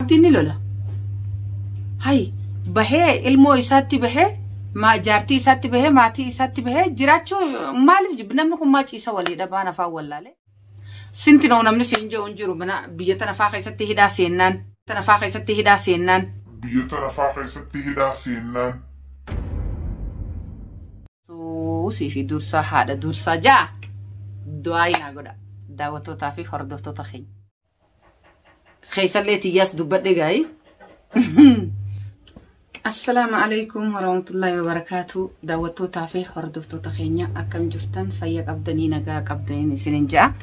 Abdiin ni lola. Hay bahee ilmoo isaatti bahee jaartii isaatti bahee maatii isaatti bahee jiraachuu maaliif namni kun maa ciisa walii dhabaan afaan wallaalee. Sinti noo namni siin jiru hin jiru mana biyya tana faa keessatti hidhaa seennaan. Tana faa keessatti hidhaa seennaan. Biyya tana faa keessatti hidhaa seennaan. Suusii fi dursaa haadha dursaa ja'a. Du'aa naa godha daawwattootaa fi hordoftoota keenya. Keessallee tiyyaas dubbadhe gaayi. Assalaamu alaikum warahmatullahi wabarakaatu. Daawwattootaa fi hordoftoota keenya akkam jirtan fayya qabdanii nagaa qabdaniin isinin ja'a.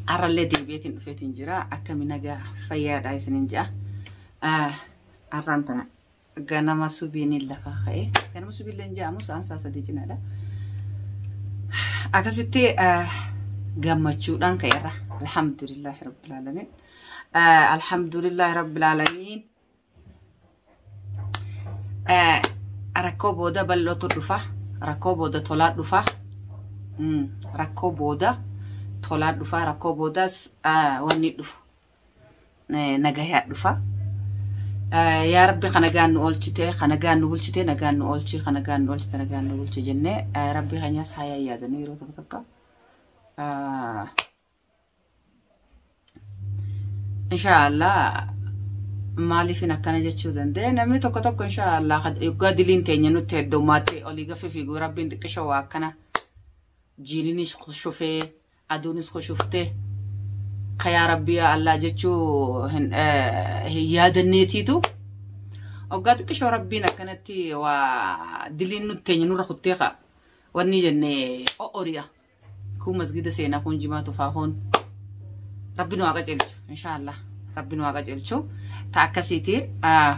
Har'allee deebi'eetiin dhufeetiin jira. Akkami nagaa fayyaadha isinin ja'a. Har'aan tana ganama subiin lafaa ka'e. Ganama subiillee ja'amu sa'aan saa sadii cinaadha. Akkasitti gammachuudhaan ka'eerra. Alhamdulillahi rabbil aalamiin. Alhamdulillahi rabbil aalamiin. Rakkoo booda bal'ootu dhufa. Rakkoo booda tolaa dhufa. Rakkoo booda tolaa dhufa. Rakkoo boodas wanni dhufa. Nagayaa dhufa. Yaa Rabbi kana gaan nu oolchite, kana gaan nu bulchite, nagaan nu oolchi, kana gaan nu oolchite, nagaan nu bulchi jennee Rabbi keenyas haa yaadanu yeroo tokko tokko. Inshaallah maaliifin akkana jechuu danda'e namni tokko tokko inshaallah yoggaa diliin teenya nutti heddummaatti olii gafee fiiguu Rabbiin xiqqisha waa akkana jiininis kushufee aduunis kushuftee kayaa Rabbii yaa Allah jechuu hin yaadanneetiitu hoggaa xiqqishoo Rabbiin akkanatti waa diliin nutti teenya nurra kuttee kaa wanni jenne o'ori'a. Kun masgida seenaa kun jimaa tufaa kun Rabbi nu haa qajeelchu inshaallah Rabbi nu haa qajeelchu ta akkasiiti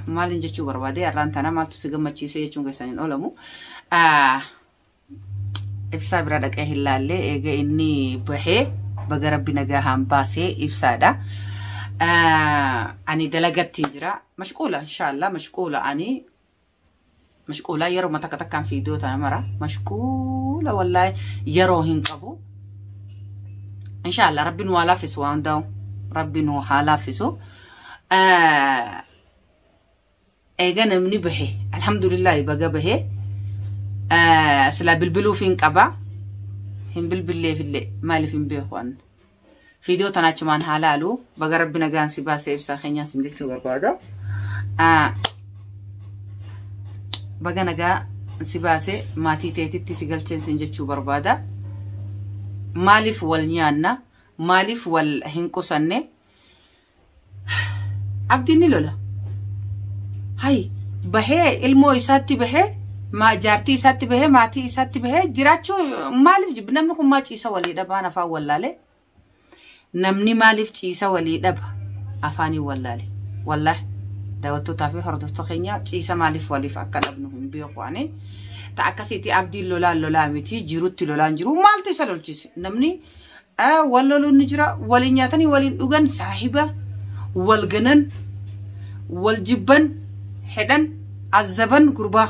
maalin jechuu barbaade har'aan tana maaltu si gammachiise jechuun keessan hin oolamu. Ibsaa bira dhaqee hin laalle eega inni bahee baga Rabbi nagaa haan baasee ibsaadha. Ani dalagatti jira mashquula inshaallah mashquula ani mashquula yeroo takka takkaan fiidoo tana mara mashquula wallaahi yeroo hin qabu. Inshaallah Rabbi nu haa laaffisu waan hundaa'u Rabbi nu haa laaffisu. Eega namni bahe alhamdulillahi baga bahe silaa bilbiluuf hin qaba hin bilbilleefillee maaliif hin beeku an. Fiidoo tana achumaan haa laalu baga Rabbi nagaan si baasee ibsaa keenyaa sin jechuu barbaada. Baga nagaa si baasee maatii teetitti si galcheen sin jechuu barbaada. Maaliif wal nyaanna? Maaliif wal hin qusanne? Abdiin ni lola. Hay bahee ilmoo isaatti bahee jaartii isaatti bahee maatii isaatti bahee jiraachuu maaliif namni kun maa ciisa walii dhabaan afaan wallaalee? Namni maaliif ciisa walii dhaba afaaniin wallaale? Wallaahi daawwattootaa fi hordoftoota keenya ciisa maaliif waliif akka dhabnu hin beeku ani. Ta akkasitti abdiin lolaan lolaa miti jirutti lolaan jiru maaltu isa lolchise? Namni wal loluun ni jira waliin nyaatanii waliin dhugan saahiba wal ganan wal jibban hedhan azzaban gurbaa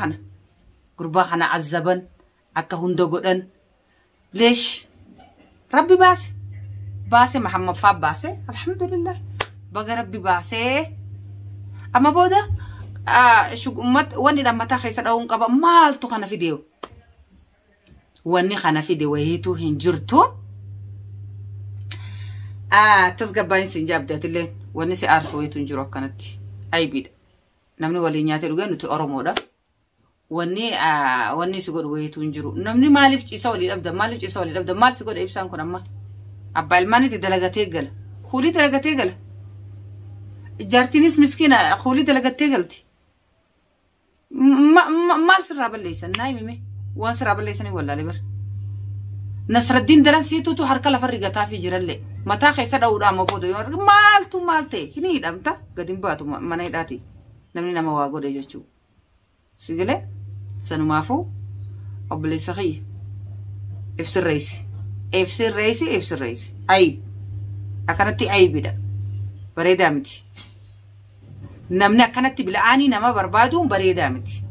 kana azzaban akka hunda godhan leesh Rabbi baase baase Muhammad faa baase alhamdulillah baga Rabbi baasee amma booda wanni mataa keessa dha'uun qaba maaltu kana fideewu wanni kana fide wayiitu hin jirtu. Tasgabbaa'in siin jaabdatillee wanni si aarsu wayiitu hin jiru akkanatti aybiidha. Namni waliin nyaatee dhugee nuti Oromoodha. Wanni si godhu wayiitu hin jiru. Namni maaliif ciisa walii dhabda maaliif ciisa walii dhabda maal si godha ibsaan kun amma abbaa ilmaanitti dalagatee gala kuulii dalagatee gala. Jaartiinis miskiina kuulii dalagattee galti. Maal sirraa balleessan naa himime waan sirraa balleessanii wallaalee bara. Nasraddiin daran siituutu harka lafa rigataa fi jirallee mataa keessa dha'uudha amma booda yoo argu maaltu maal ta'e hin hidhamta gadi hin baatu mana hidhaati namni nama waa godhe jechuudha. Sigilee sanumaafuu obboleessa kiyya ibsirreessi ibsirreessi ibsirreessi ayib akkanatti ayibidha bareedaa miti. Namni akkanatti bila'aanii nama barbaaduun bareedaa miti.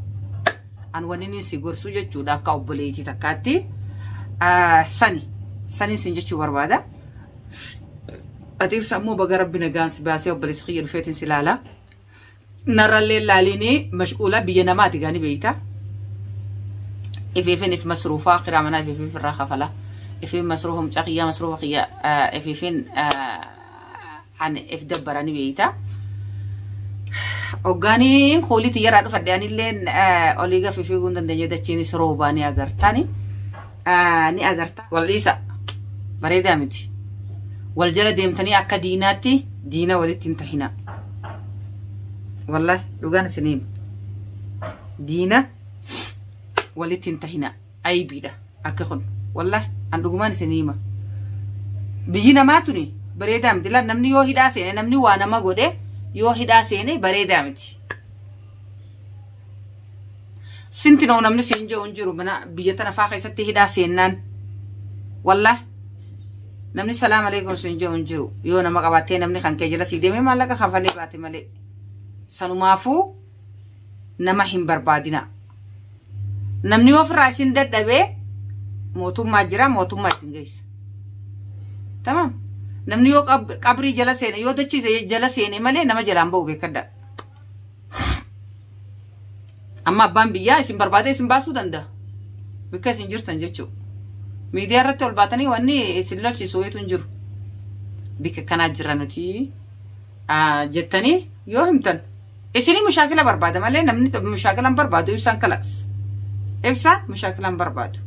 An wanni inni si gorsu jechuudha akka obboleettii takkaatti sani sanin sin jechuu barbaada. Ati ibsa ammoo baga rabbi nagaan si baasee obboleessi kiyya dhufeetiin si ilaala. Narrallee laaliinii mashquula biyya namaati gaanii beeyta. Ifiifin if masruufaa kiraa manaa ifiifin irraa kafala. Ifiin masruufa mucaa kiyyaa masruufa kiyya ifiifin an if dabbarani beeyta. Hoggaaniin kuulii xiyyaraa dhufadhe anilleen olii gafi fiiguu hin dandeenye dachiinis roobaa ni agartani. Ni agarta. Wal dhiisa. Bareedaa miti. Wal jala deemtanii akka diinaatti diina walitti hin tahina. Wallahi dhugaan isin hima. Diina walitti hin tahina. Aybiidha akka kun. Wallahi an dhugumaan isin hima. Biyyi namaa tuni bareedaa miti. Laal namni yoo hidhaa seene namni waa nama godhe yoo hidhaa seene bareedaa miti. Sinti noo namni siin jedhu hin jiru mana biyya tana faa keessatti hidhaa seennaan. Wallahi namni salaam aleekum siin jedhu hin jiru. Yoo nama qabaattee namni kan kee jala sii deemee maallaqa kafalee baate malee. Sanumaafuu nama hin barbaadina. Namni yoo ofirraa isin dadhabee mootummaa jira mootummaa isin geessa. Tamam. Namni yoo qabrii jala seene yoo dachii jala seene malee nama jalaan ba'u beekadha. Amma abbaan biyyaa isin barbaadee isin baasuu danda'a. Bakka isin jirtan jechuudha. Miidiyaa irratti ol baatanii wanni isin lolchisu wayitu hin jiru. Bikka kanaa jirra nuti jettanii yoo himtan. Isinii mushaakila barbaada malee namni mushaakila hin barbaadu ibsaan kalas. Ibsaan mushaakila hin barbaadu.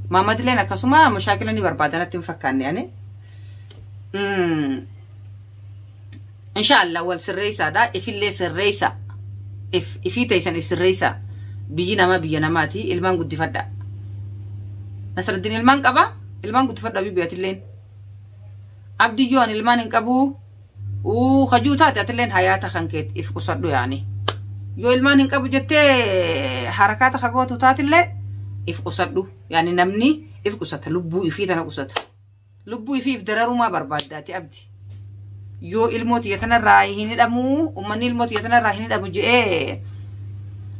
Maamadileen akkasuma mushaakila ni barbaada natti hin fakkaanne ani. Inshaallah wal sirreessaadha. Ifillee sirreessa. If ifii teessan if sirreessa. Biyyi namaa biyya namaati. Ilmaan guddifadha. Nasraddiin ilmaan qaba. Ilmaan guddifadha biyyatilleen. Abdiyyoo ani ilmaan hin qabu. Uu hajuu taate atilleen hayaata kan kee if qusadhu yaani. Yoo ilmaan hin qabu jettee harakaata kagootu taatillee if qusadhu. Yaani namni if qusata lubbuu ifii tana qusata. Lubbuu ifii if dararumaa barbaaddaati abdi. Yoo ilmoo tiyya tanarraa hin hidhamu uummanni ilmoo tiyya tanarraa hin hidhamu je'ee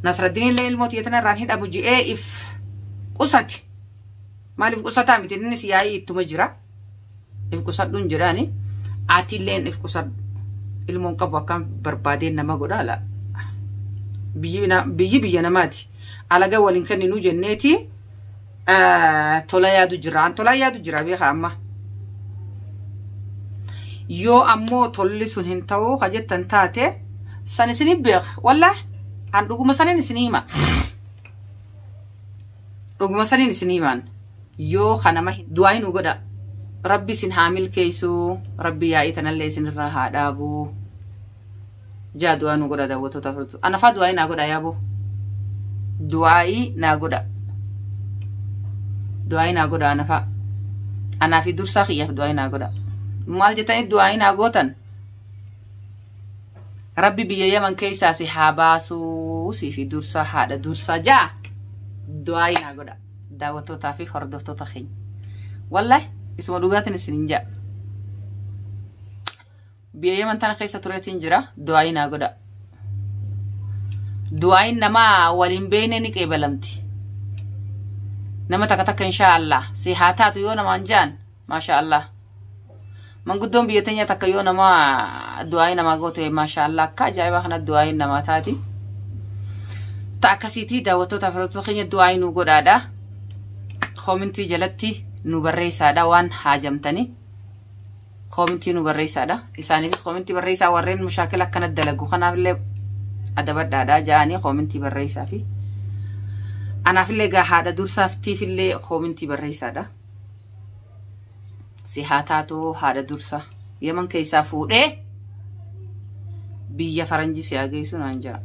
Nasraddiin illee ilmoo tiyya tanarraa hin hidhamu je'ee if qusate. Maaliif qusataa miti innis yaa'ii ittuma jira. If qusadhuun jedhaani atilleen if qusadhu. Ilmoon qabu akkam barbaadeen nama godhaa laa. Biyyi biyya namaati. Alaga waliin kenninuu jenneeti tola yaadu jira. An tola yaadu jira beekaa amma. Yoo ammoo tolli sun hin ta'uu ka jettan taate san isinii beeka. Wallahi an dhuguma saniin isinii hima. Dhuguma saniin isinii himaan. Yoo kanama du'aa hin godha. Rabbi isin haa milkeessu. Rabbi yaa'ii tanallee isinirraa haa dhaabu. Jaa du'aa nu godha daawwattoota afurtu. Anafaa du'aa'ii naa godha yaaboo. Du'aa'ii naa godha. Du'aa'ii naa godha anafaa. Anaa fi dursaa kiyyaaf du'aa'ii naa godha. Maal jettanii du'aa'ii naa gootan? Rabbi biyya Yaman keessaa si haa baasuu sii fi dursaa haadha dursaa jaa du'aa'ii naa godha. Daawwattootaa fi hordoftoota keenya. Wallahi isuma dhugaatiin isin hin jaa. Biyya Yaman tana keessa tureetiin jira du'aa'ii naa godha. Du'aa'iin namaa waliin beekne ni qeebalamti. Nama takka takka inshaa Allah si haa taatu yoo namaan jaan maasha Allah. Manguddoon biyya teenya takka yoo nama du'aa'ii namaa goote maasha Allah akka ajaa'ibaa kana du'aa'iin namaa taati. Ta akkasiitii daawwattoota firootota keenya du'aa'ii nu godhaadha. Koomintii jalatti nu barreessaadha waan haajamtanii. Koomintii nu barreessaadha. Isaaniifis koomintii barreessaa warreen mushaakila akkana dalagu kanaafillee adabadhaadha ja'anii koomintii barreessaa fi anaafillee gaa haadha dursaaftiifillee koomintii barreessaadha. Si haa taatu haadha dursa Yaman keessaa fuudhee biyya faranjii si haa geessu naan ja'a.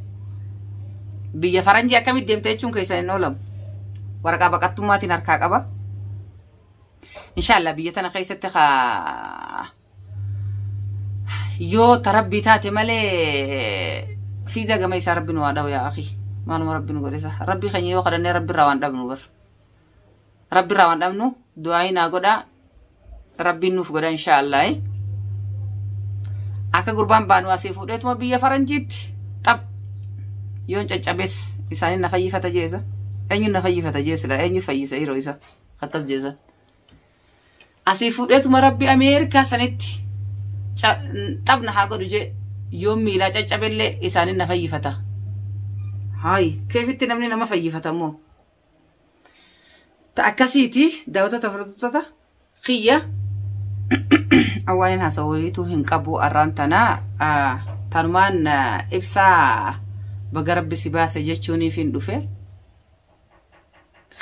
Biyya faranjii akkamitti deemte jechuun keessan hin oolamu. Waraqaa baqattummaatiin harkaa qaba. Inshaallah biyya tana keessatti haa yoo tarabbii taate malee fiiza gama isaa rabbi nu haa dha'u yaa akhi. Maaluma rabbi nu godhisa. Rabbi keenya yoo kadhannee rabbi irraa waan dhabnu bar. Rabbi irraa waan dhabnu du'aayii naa godhaa. Rabbiin nuuf godha inshaallah. Akka gurbaan baanu asii fuudheetuma biyya faranjiitti xap yoon caccabes isaanii na fayyifata jeesa. Eenyu na fayyifata jeesila eenyu fayyisa yeroo isa akkas jeesa. Asii fuudheetuma rabbi Ameerikaa sanitti Xabna haa godhu jee yoo miilaa caccabellee isaanin na fayyifata. Hayi keefitti namni nama fayyifata immoo. Ta akkasiiti daawwattoota hordoftoota kiyya awwaaniin haasawwayiitu hin qabu arraan tanaa tanumaan ibsaa baga rabbi si baase jechuuniif hin dhufe.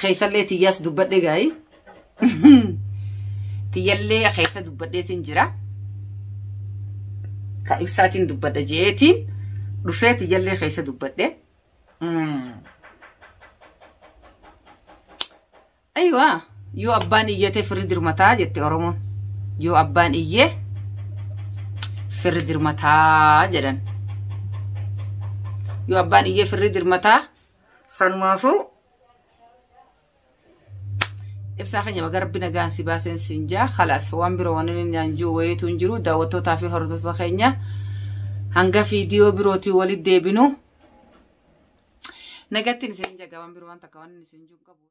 Keessallee tiyyaas dubbadhe gaayi. Tiyyallee keessa dubbadheetiin jira. Ta ibsaatiin dubbadha je'eetiin dhufee tiyyallee keessa dubbadhe. Aywa yoo abbaan iyyate firri dirmataa jette Oromoon. Yoo abbaan iyyee firri dirmataa jedhan. Yoo abbaan iyyee firri dirmataa sanumaafuu ibsaa keenya baga rabbi nagaan si baaseen siin jaa khalaas waan biroo waan inni naan jiru wayiitu hin jiru daawwattootaa fi hordoftoota keenya hanga viidiyoo birootii walitti deebinu. Nagattiin isin jagaa waan biroo waan takka waan inni isin jiru qabu.